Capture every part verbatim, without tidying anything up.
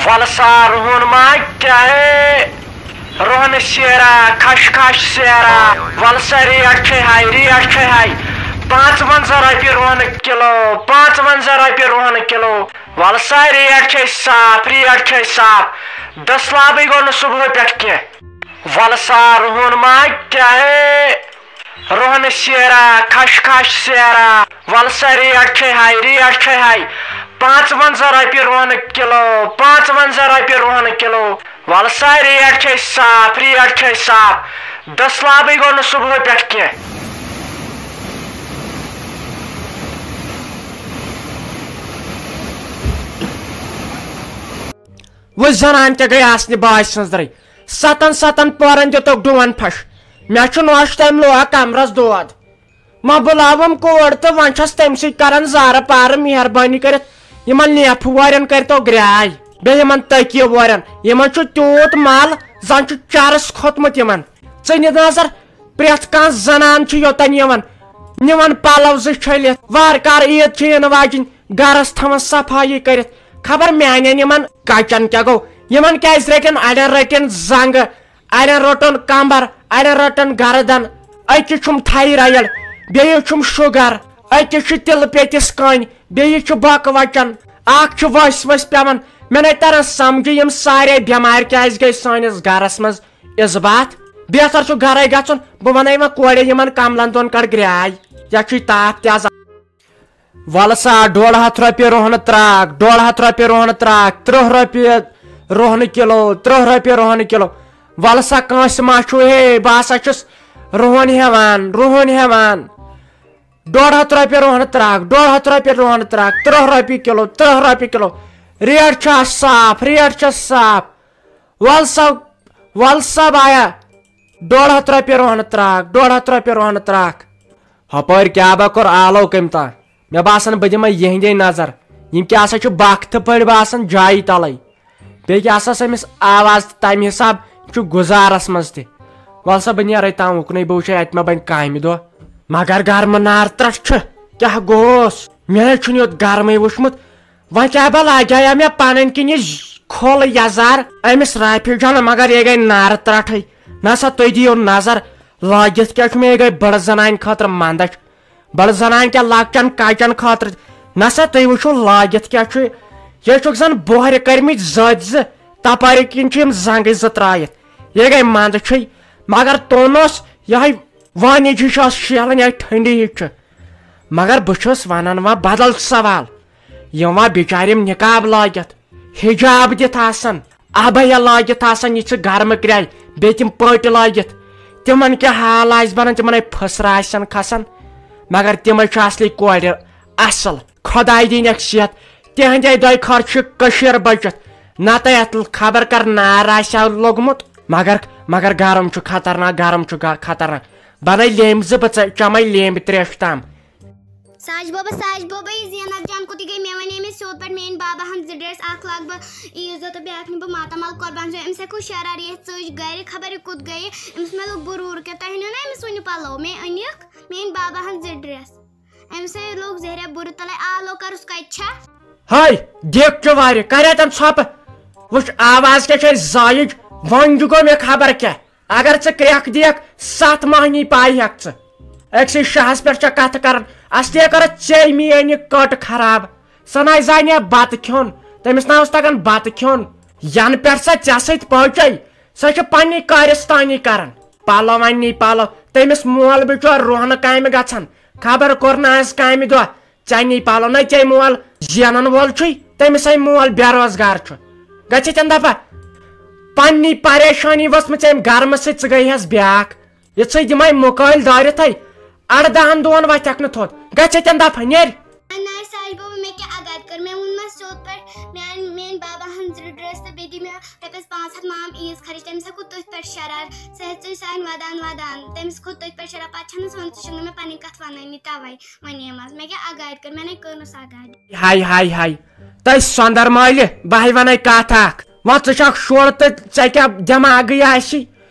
وَلہٕ سا رُہُن ما کیٛاہ ہے؟ رُہنہٕ سیرا، کھش کھش سیرا۔ وَلہٕ سا ریٹ چھے ہاے، ریٹ چھے ہاے۔ پانٛژوَنٛزاہ رۄپیہِ رُہنہٕ کِلوٗ، پانٛژوَنٛزاہ رۄپیہِ رُہنہٕ کِلوٗ۔ وَلہٕ سا ریٹ چھے صاف، ریٹ چھے صاف۔ دٔسلابٕے گوٚو نہٕ صُبحٲے پٮ۪ٹھ کینٛہہ۔ وَلہٕ سا رُہُن ما کیٛاہ ہے؟ رُہنہٕ سیرا، کھش کھش سیرا۔ وَلہٕ سا ریٹ چھے ہاے، ریٹ چھے ہاے۔ پانٛژوَنٛزاہ رۄپیہِ رُہنہٕ کِلوٗ، پانٛژوَنٛزاہ رۄپیہِ رُہنہٕ کِلوٗ۔ وَلہٕ سا ریٹ چھے صاف، ریٹ چھے صاف۔ دٔسلابٕے گوٚو نہٕ صُبحٲے پٮ۪ٹھ کینٛہہ۔ وۄنۍ زنان کیٛاہ گٔے آسنہِ باج سٕنٛز درٕے؟ ستن ستن پورن دِتُکھ ڈوٗن پھش۔ مےٚ چھُ نوٚش تٔمۍ لوگ کمرس دود۔ وۄنۍ بُلاوُم کوٗر تہٕ وۄنۍ چھَس تٔمۍ سٕے کران زارٕ پارٕ، مہربٲنی کٔرِتھ یِمن نیفہٕ وورٮ۪ن کٔرۍتو گرٛاے، بیٚیہِ یِمن تٔکیہِ وورٮ۪ن۔ یِمن چھُ تیوٗت مل، زن چھُ چرس کھوٚتمُت یِمن۔ ژٕ نہِ نظر، پرٛٮ۪تھ کانٛہہ زنان چھِ یوٚتن یِوان، نِوان پلو زٕ چھٔلِتھ۔ وارٕ کارٕ عیٖد چھِ یِنہٕ واجِنۍ، گرس تھاوان صفٲیی کٔرِتھ۔ خبر میانٮ۪ن یِمن کچن کیٛاہ گوٚو، یِمن کیٛازِ رٔٹن، اڑٮ۪ن رٔٹن زنٛگہٕ، اڑٮ۪ن روٚٹُن کمبر، اڑٮ۪ن روٚٹُن گردن۔ أکِس چھُم تھایرایڈ، بیٚیِس چھُم شُگر، أکِس چھِ تِلہٕ پیٚتِس کٔنۍ، بیٚیِس چھِ بۄکہٕ وچن، اکھ چھُ ؤسۍ ؤسۍ پٮ۪وان۔ مےٚ نَے تران سمجھِ، یِم سارے بٮ۪مارِ کیٛازِ گٔے سٲنِس گرس منٛز اِثبات۔ بہتر چھُ گرے گژھُن۔ بہٕ ونے وۄنۍ کورِ یِمن کملن دۄن کڑ گرٛاے، یا چھُے تاپھ تہِ از۔ وَلہٕ سا، ڈۄڈ ہَتھ رۄپیہِ رۄہنہٕ ترٛاکھ، ڈۄڈ ہَتھ رۄپیہِ رۄہنہٕ ترٛاکھ، تٕرٛہ رۄپیہِ رۄہنہٕ کِلوٗ، تٕرٛہ رۄپیہِ رۄہنہٕ کِلوٗ۔ وَلہٕ سا، کٲنٛسہِ ما چھُ، ہے، بہٕ ہسا چھُس رۄہن ہٮ۪وان، رۄہن ہٮ۪وان۔ ڈۄڈ ہَتھ رۄپیہِ رۄہنہٕ ترٛاکھ، ڈۄڈ ہَتھ رۄپیہِ رۄہنہٕ ترٛاکھ، تٕرٛہ رۄپیہِ کِلوٗ، تٕرٛہ رۄپیہِ کِلوٗ۔ ریٹ چھا صاف، ریٹ چھا صاف۔ وَلہٕ سا، وَلہٕ سا بایا، ڈۄڈ ہَتھ رۄپیہِ رۄہنہٕ ترٛاکھ، ڈۄڈ ہَتھ رۄپیہِ رۄہنہٕ ترٛاکھ۔ ہۄپٲرۍ کیٛاہ با کوٚر آلو کٔمۍ تام؟ مےٚ باسان، بہٕ دِمے یِہنٛدے نظر۔ یِم کیٛاہ سا چھِ بختہٕ پٲٹھۍ باسان جایی تَلَے۔ بیٚیہِ کیٛاہ سا چھِ أمِس آواز تہٕ تَمہِ حساب چھُ گُزارَس منٛز تہِ۔ وَلہٕ سا، بہٕ نیرَے تام اُکنُے، بہٕ وٕچھے اَتہِ ما بَنہِ کامہِ دۄہ۔ مگر گرمہٕ نار ترٛٹھ چھُ، کیٛاہ گوٚوس؟ مےٚ نَے چھُنہٕ یوٚت گرمٕے وٕچھمُت۔ وۄنۍ کیٛاہ بہ لاگیٛایا مےٚ پنٕنۍ کِنۍ یہِ کھوٚل یزار أمِس رافی جان، مگر یہِ گٔے نارٕ ترٛٹھٕے۔ نہ سا تُہۍ دِیِو نظر، لٲگِتھ کیٛاہ چھُ مےٚ، یہِ گٔے بٔڑ زنانہِ خٲطرٕ منٛدچھ۔ بٔڑ زنانہِ کیٛاہ لۄکچن کچن خٲطرٕ۔ نہ سا تُہۍ وٕچھِو لٲگِتھ کیٛاہ چھُ۔ یہِ چھُکھ زن بۄہرِ کٔرمٕتۍ زٔدۍ زٕ، تپٲرۍ کِنۍ چھِ یِم زنٛگٕے زٕ ترٛٲیِتھ۔ یہِ گٔے منٛدچھٕے۔ مگر توٚن اوس یِہوٚے وٲنِج ہِش ٲس شیلان، یِہوٚے ٹھنڈی ہِش چھِ۔ مگر بہٕ چھُس وَنان وۄنۍ بدل سوال۔ یِم وۄنۍ بِچارِ یِم نِقاب لٲگِتھ، حِجاب دِتھ آسان، عبایا لٲگِتھ آسان، یہِ چھِ گرمہٕ کرٛاے، بیٚیہِ تِم پٔٹۍ لٲگِتھ۔ تِمن کیٛاہ حال آسہِ بَنان، تِمن ہے پھٕسرٕ آسن کھسان۔ مگر تِمے چھِ اصلی کورِ اصل۔ خۄداے دِنَکھ صحت۔ تِہنٛدے دۄیہِ خٲر چھِ کٔشیٖر بٔچِتھ۔ نتہٕ یتھ خبر کر نار آسہِ ہا لوٚگمُت۔ مگر، مگر گرم چھُ خطرناک، گرم چھُ گا-، خطرناک۔ بنٲے لیمبۍ زٕ، بہٕ ژےٚ چمے لیمبۍ تریش تام۔ ساج بابا، ساج بابا، یہِ زینت جان کوٚت یہِ گٔے؟ مےٚ وَنے أمِس سیوٚد پٲٹھۍ، میٛٲنۍ بابا ہَن زٕ ڈرٛیس، اَکھ لاگہٕ بہٕ عیٖذ دۄہ تہٕ بیٛاکھ نِمہٕ بہٕ ماتامال قۄربان۔ أمِس ہا کوٚر شرار یَتھ ژٔج گَرِ، خبر یہِ کوٚت گٔیہِ۔ أمِس مےٚ لوٚگ بُرٕ ہُر کیٛاہ، تۄہہِ أنِو نا أمِس وٕنہِ پَلو؟ مےٚ أنِکھ میٛٲنۍ بابا ہَن زٕ ڈرٛیس۔ أمِس ہے لوٚگ زہریا بُرٕ تَلَے، آلو کَرُس کَتہِ چھا؟ ہاے، دیکھ چُوارِ، کَرے تَن ژھۄپہٕ۔ وٕچھ، آواز کیٛاہ چھےٚ زایِج، وۄنۍ تہِ گوٚو مےٚ خبر کیٛاہ۔ اگر ژٕ کرٛٮ۪کھ دِیَکھ، سَتھ مۄہنی پایہِ ہٮ۪کھ ژٕ۔ أکسٕے شاہَس پٮ۪ٹھ چھےٚ کَتھٕ کَران۔ اَصلی کَرَتھ ژےٚ میٛٲنۍ یہِ کٔٹ خراب۔ سۄ نَے زانہِ ہا بَتہٕ کھیوٚن، تٔمِس نہ اوس تَگان بَتہٕ کھیوٚن۔ یَنہٕ پٮ۪ٹھ سۄ ژےٚ سۭتۍ پٲچے، سۄ چھِ پننی کارستانی کران۔ پلو اَننی پلو، تٔمِس مول بِچور رُہنہٕ کامہِ گژھان۔ خبر کوٚر نہٕ آز کامہِ دۄہ۔ ژےٚ نی پلو نہ ژےٚ مول زینن وول چھُے، تٔمِس ہے مول بے روزگار چھُ۔ گژھِ ژےٚ دپا، پننی پریشٲنی ؤژھمٕژ أمۍ گرمہٕ سۭتۍ، ژٕ گٔیہس بیاکھ۔ یہِ ژھٕے دِمے مُکٲلۍ دٲرِتھے۔ اَردَہَن دۄہَن وَتھٮ۪کھ نہٕ تھوٚد۔ گژھ ییٚتٮ۪ن دَفہ، نیرِ۔ نہ، نہ، ساج بابا، مےٚ کیٛاہ اگاد کٔر؟ مےٚ ووٚن مےٚ سیوٚد پٲٹھۍ، میٛانہِ، میٛٲنۍ بابا ہن زٕ ڈرٛیس تہٕ بیٚیہِ دِ مےٚ رۄپیَس پانٛژھ ہَتھ مام عیٖذ خرٕچ۔ تٔمِس ہا کھوٚت تٔتھۍ پٮ۪ٹھ شرار۔ سُہ ہیٚژ سانہِ ودان ودان۔ تٔمِس کھوٚت تٔتھۍ پٮ۪ٹھ شرار۔ پَتہٕ چھَنہٕ سُہ وَنان، ژٕ چھُکھ نہٕ مےٚ پَنٕنۍ کَتھ وَنٲنی تَوَے وَنے مَس۔ مےٚ کیٛاہ اگاد کٔر؟ مےٚ نَے کٔر نہٕ سۄ اگاد۔ ہاے، ہاے، ہاے۔ تۄہہِ سۄندر مٲلہِ، بہٕ ہاے وَنے کَتھ اَکھ۔ وۄنۍ ژٕ چھَکھ شُر تہٕ ژےٚ کیٛاہ دٮ۪ماغٕے آسی؟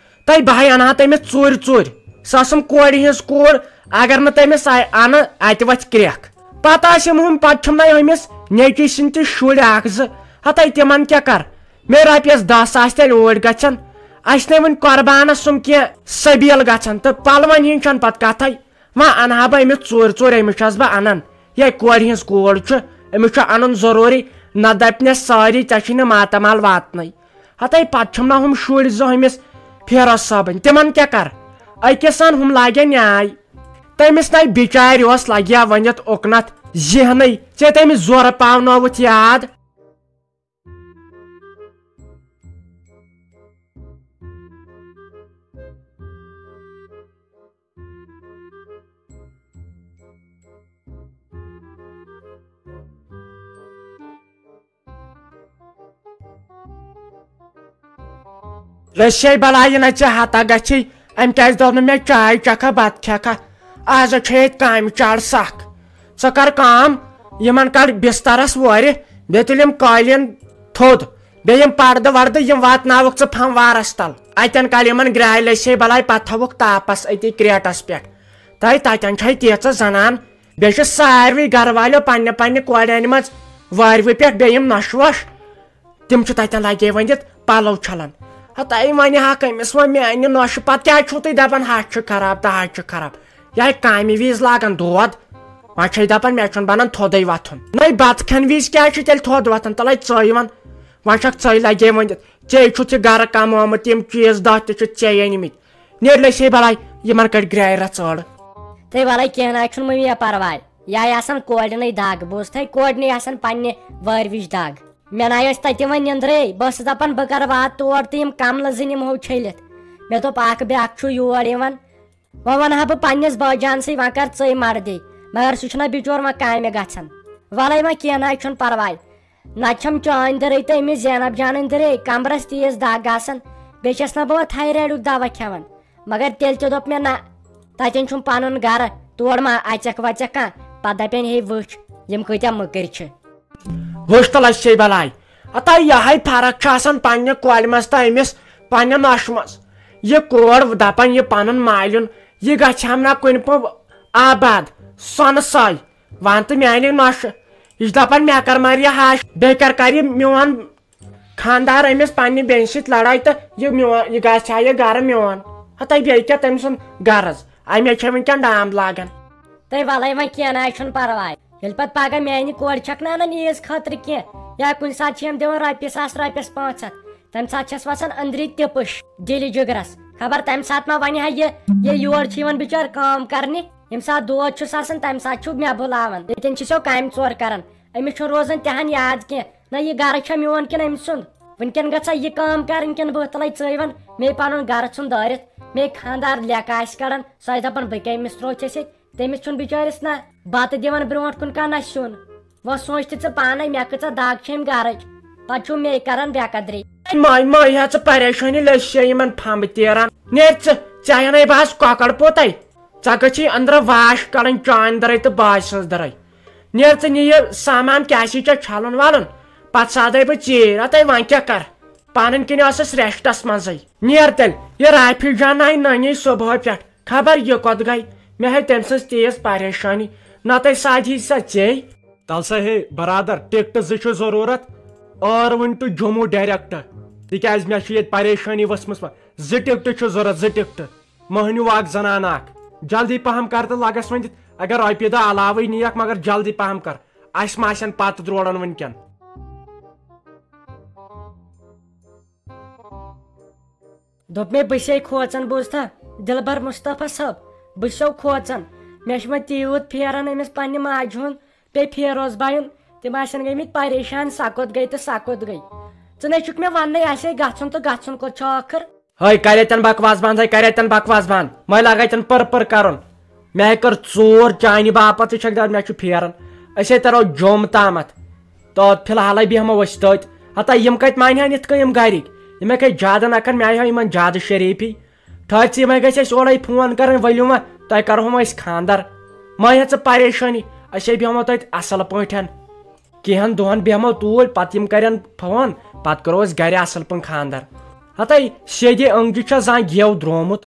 تۄہہِ بہٕ ہاے اَنہٕ ہا تٔمِس ژوٗرِ ژوٗرِ۔ سۄ ٲسٕم کورِ ہٕنٛز کوٗر، اگر نہٕ تٔمِس آے اَنہٕ، اَتہِ وۄتھِ کرٛٮ۪کھ۔ پَتہٕ آسہِ یِم ہُم، پَتہٕ چھِم نہ أمِس نیٚچی سٕنٛدۍ تہِ شُرۍ اَکھ زٕ۔ ہَتَے تِمَن کیٛاہ کَر؟ مےٚ رۄپیَس دَہ ساس تیٚلہِ اوٗرۍ گژھن، اَسہِ نے وۄنۍ قۄربانَس سُم کینٛہہ سبیٖل گژھن، تہٕ پَلوَن ہِنٛز چھَنہٕ پَتہٕ کَتھَے۔ وۄنۍ اَنہٕ ہا بہٕ أمِس ژوٗرِ ژوٗرِ، أمِس چھَس بہٕ اَنان۔ یہِ کورِ ہِنٛز کوٗر چھُ، أمِس چھُ اَنُن ضروٗری، نَتہٕ دَپہِ مےٚ سٲری، "ژےٚ چھُے نہٕ ماتامال واتنَے۔" ہَتَے پَتہٕ چھِم نہ ہُم شُرۍ زٕ ہُمِس فیروز صٲبٕنۍ، تِمَن کیٛاہ کَرٕ؟ أکِس اَن، ہُم لاگن نیٛاے۔ تٔمِس نَے بِچارِ اوس لَگہِ ہا ؤنِتھ اُکنَتھ ذہنٕے، ژےٚ تٔمِس زورٕ پاونووُتھ یاد۔ رشے بلاے نہ ژےٚ ہتا گژھی، أمۍ کیٛازِ دوٚپ نہٕ مےٚ چاے چکھا بتہٕ کھٮ۪کھا؟ آز چھے ییٚتہِ کامہِ چاڑ سکھ۔ ژٕ کر کٲم، یِمن کڑ بسترس وورِ، بیٚیہِ تُلِم قٲلیٖن تھوٚد، بیٚیہِ یِم پردٕ وردٕ یِم واتناوکھ ژٕ پھموارس تل۔ اتٮ۪ن کڑ یِمن گرٛایہِ لٔسے بلاے، پتہٕ تھاوُکھ تاپس أتی کریٹس پٮ۪ٹھ۔ تہٕ تتٮ۪ن چھے تیٖژاہ زنان، بیٚیہِ چھِ ساروٕے گرٕ والیو پننہِ پننہِ کورِ انِمژ وارِوِ پٮ۪ٹھ بیٚیہِ یِم نۄشہِ وۄش۔ تِم چھِ تتٮ۪ن لگے ؤنِتھ پلو چھلان۔ ہتاے وۄنۍ ہا کٔمِس وۄنۍ میانہِ نۄشہِ پتہٕ کیٛازِ چھُو تُہۍ دپان ہتھ چھِ خراب تہٕ ہتھ چھِ خراب؟ یہِ ہے کامہِ وِزِ لاگان دود۔ وۄنۍ چھے دپان مےٚ چھُنہٕ بنان تھوٚدے وۄتھُن۔ نَے بتہٕ کھٮ۪ن وِزِ کیٛازِ چھُ تیٚلہِ تھوٚد وۄتھان؟ تلے ژٕے وَن۔ وۄنۍ چھکھ ژٕے لگے ؤنِتھ۔ ژےٚ چھُتھ یہِ گرٕ کمومُت، یِم چیٖز دہ تہِ چھِ ژےٚ أنمٕتۍ۔ نیرِ لٔسے بلاے، یِمن کٔڑۍ گرٛایہِ رژھ ٲڑ۔ تہٕ وَلَے کینٛہہ نہ چھُنہٕ مٔمی پرواے، یہِ ہے آسان کورِ نٕے دگ، بوٗزتھَے، کورِ نٕے آسان پننہِ وارِ وِچ دگ۔ مےٚ نہ ٲس تَتہِ وۄنۍ نیٚنٛدرٕے، بہٕ ٲسٕس دَپان بہٕ کَرٕ واتہٕ تور تہٕ یِم کَملہٕ زٕ نِمہو چھٔلِتھ۔ مےٚ دوٚپ اَکھ بیٛاکھ چھُ یور یِوان، وۄنۍ وَنہٕ ہا بہٕ پنٛنِس بٲجانسٕے، وۄنۍ کَر ژٕے مَردی، مگر سُہ چھُنہ بِچور وۄنۍ کامہِ گژھان۔ وَلَے وۄنۍ کینٛہہ نہ چھُنہٕ پَرواے، نَتہٕ چھَم چٲنۍ دٕرٕے تہٕ أمِس زینب جانٕنۍ دٕرٕے، کَمرَس تیٖژ دَگ آسان، بیٚیہِ چھَس نہ بہٕ وۄنۍ تھایرایڈُک دَوا کھٮ۪وان۔ مگر تیٚلہِ تہِ دوٚپ مےٚ، نہ، تَتٮ۪ن چھُم پَنُن گَرٕ، تور ما اَژٮ۪کھ وَژٮ۪کھ کانٛہہ، پَتہٕ دَپن، ہے وٕچھ، یِم کۭتیٛاہ مٔکٕرۍ چھِ۔ وٕچھ تہٕ لَسے بَلاے، ہتا یِہے فرق چھِ آسان پننہِ کۄلہِ منٛز تہٕ أمِس پننہِ نۄشہِ منٛز۔ یہِ کور دَپان یہِ پَنُن مالیُن، یہِ گژھِ ہم نا کُنہِ پٲٹھۍ آباد، سۄنہٕ ساے۔ وَن تہٕ میانہِ نۄشہِ، یہِ چھِ دَپان مےٚ کَر مَرِ یہِ ہَش، بیٚیہِ کَر کَرِ یہِ میون خانٛدار أمِس پننہِ بیٚنہِ سۭتۍ لڑٲے تہٕ یہِ میون، یہِ گژھِ ہا یہِ گرٕ میون۔ ہتاے بیٚیہِ کیٛاہ تٔمۍ سُنٛد غرض؟ اَمے چھےٚ وٕنکیٚن ڈام لاگان۔ تہٕ وَلَے وۄنۍ کینٛہہ نہ حظ چھُنہٕ پَرواے۔ ییٚلہِ پَتہٕ پَگاہ میٛانہِ کورِ چھَکھ نہٕ اَنان عیٖذ خٲطرٕ کینٛہہ، یا کُنہِ ساتہٕ چھِ یِم دِوان رۄپیہِ ساس، رۄپیَس پانٛژھ ہَتھ، تَمہِ ساتہٕ چھَس وَسان أنٛدری تِپٕش دِلہِ جِگرَس۔ خبر تَمہِ ساتہٕ ما وَنہِ ہا یہِ، یہِ یور چھِ یِوان بِچٲرۍ کٲم کَرنہِ۔ ییٚمہِ ساتہٕ دود چھُس آسان، تَمہِ ساتہٕ چھُ مےٚ بُلاوان۔ ییٚتٮ۪ن چھِ سو کامہِ ژور کَران۔ أمِس چھُنہٕ روزان تہِ ہن یاد کینٛہہ، نہ یہِ گرٕ چھا میون کِنہٕ أمۍ سُنٛد۔ وٕنکٮ۪ن گژھا یہِ کٲم کرٕنۍ کِنہٕ بہٕ تُلے ژٕے وَن، مے پنُن گرٕ ژھُن دٲرِتھ، مے خانٛدار لیکہٕ آسہِ کڑان، سۄ آسہِ دپان بہٕ کمِس تروو ژےٚ سۭتۍ؟ تٔمِس چھُنہٕ بِچٲرِس نہ بتہٕ دِوان برونٛٹھ کُن کانٛہہ نہ سیُن۔ وۄنۍ سونٛچ تہٕ ژٕ پانے، مےٚ کۭژاہ دگ چھِ أمۍ گرٕچ، پتہٕ چھُ مے کران بے قدری۔ ماے ماے ہا ژٕ پریشٲنی لٔج چھے یِمن پھمبہٕ تیران۔ نیرِ ژٕ، ژےٚ انے بہٕ آز کۄکر پوتے۔ ژےٚ گٔژھی أنٛدرٕ واش کڑٕنۍ چانہِ دٔرے تہٕ باجہِ سٕنٛز دٔرے۔ نیر ژٕ نہِ یہِ سامان کیٛاہ چھُے ژےٚ چھلُن ولُن، پتہٕ سادے بہٕ ژیٖرۍ۔ ہتے وۄنۍ کیٛاہ کر، پنٕنۍ کِنۍ ٲسٕس ریسٹس منٛزٕے۔ نیر تیٚلہِ، یہِ رافی جان آیہِ نٔنی صبحٲے پٮ۪ٹھ، خبر یہِ کوٚت گٔے۔ مےٚ ہے تٔمۍ سٕنٛز تیٖژ پریشٲنی، نتہٕ سادِ ہی سۄ ژے۔ تل سا ہے برادر، ٹکٹہٕ زٕ چھِ ضروٗرت، ٲروٕنۍ ٹُو جموں ڈائریکٹ، تِکیٛازِ مےٚ چھُ ییٚتہِ پریشٲنی ؤژھمٕژ۔ زٕ ٹکٹہٕ چھِ ضروٗرت، زٕ ٹکٹہٕ۔ مٔہنیوٗ اکھ، زنانہٕ اکھ۔ جلدی پہم کر تہٕ لگس وۄنۍ دِتھ۔ اگر رۄپیہِ دہ علاوٕے نِیَکھ، مگر جلدی پہم کر۔ اسہِ ما آسن پتہٕ روڑن وٕنکٮ۪ن۔ دوٚپ مےٚ، بہٕ چھسے کھوژان، بوٗزتھا دلبر مصطفیٰ صٲب، بہٕ چھسو کھوژان۔ مےٚ چھُ وۄنۍ تیوٗت پھیران أمِس پننہِ ماجہِ ہُنٛد، بیٚیہِ فیروز بایُن، تِم آسن گٔمٕتۍ پریشان، سۄ کوٚت گٔے تہٕ سۄ کوٚت گٔے۔ ژٕ نے چھُکھ مےٚ وننٕے، اسے گژھُن تہٕ گژھُن کوٚت چھُ ٲخٕر؟ ہے، کر اتٮ۪ن بکواس بنٛد، ہے، کر اتٮ۪ن بکواس بنٛد۔ مےٚ لگے اتٮ۪ن پٔر پٔر کرُن۔ مےٚ ہے کٔر ژوٗر چانہِ باپتھ، ژٕ چھکھ دپان مےٚ چھُ پھیران۔ أسۍ ہے ترو جوٚم تامتھ۔ تہٕ فی الحالے بیہمو أسۍ تٔتۍ۔ ہتا یِم کتہِ مانہِ ہن یِتھ کٔنۍ یِم گرِکۍ؟ یِم ہے کھے زیادٕ نکھن، مےٚ آیہِ ہا یِمن زیادٕ شریفی۔ ٹھٔہر ژٕ، یِمے گٔژھۍ أسۍ اورے فون کرٕنۍ، ؤلِو وۄنۍ، تۄہہِ کرہو وۄنۍ أسۍ خانٛدر۔ مہ ہےٚ ژٕ پریشٲنی، أسۍ ہے بیہمو تٔتۍ اصل پٲٹھۍ۔ کینٛہن دۄہن بیہمو توٗرۍ، پتہٕ یِم کرن فون، پتہٕ کرو أسۍ گرِ اصل پٲٹھۍ خانٛدر۔ ہتے سیدے أنٛگجہِ چھا زانٛہہ گیو درٛومُت؟